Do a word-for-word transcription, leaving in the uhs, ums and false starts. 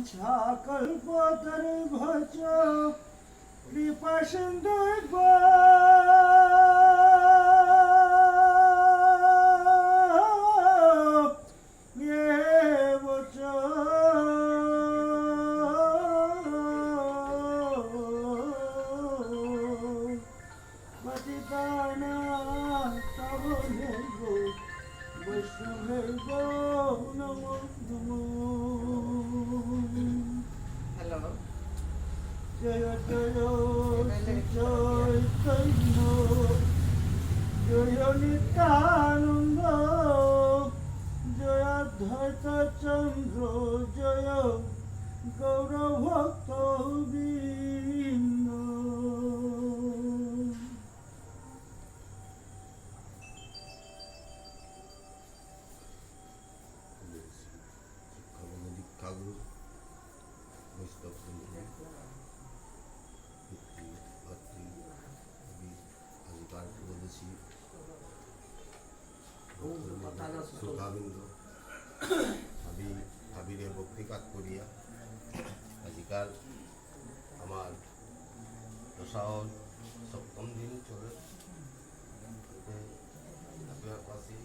সকল পথর ভজ কৃপা সিন্ধু এব চ। পতিতানাং পাবনেভ্যো বৈষ্ণবেভ্যো নমো নমঃ। হ্যালো। জয় জয় শ্রী চৈতন্য, জয় নিত্যানন্দ, জয় অদ্বৈত চন্দ্র, জয় গৌর ভক্ত বৃন্দ। শিক্ষাগুরু, দীক্ষাগুরু, বৈষ্ণব বৃন্দ, পিতৃ, মাতৃ, আমি আজিকার উপদেশী শ্রোতাবৃন্দ, আমি হাবিরে ভক্তি কাত করিয়া আজিকার আমার দশাওর সপ্তম দিন চলে। এতে হাবিয়াপাসি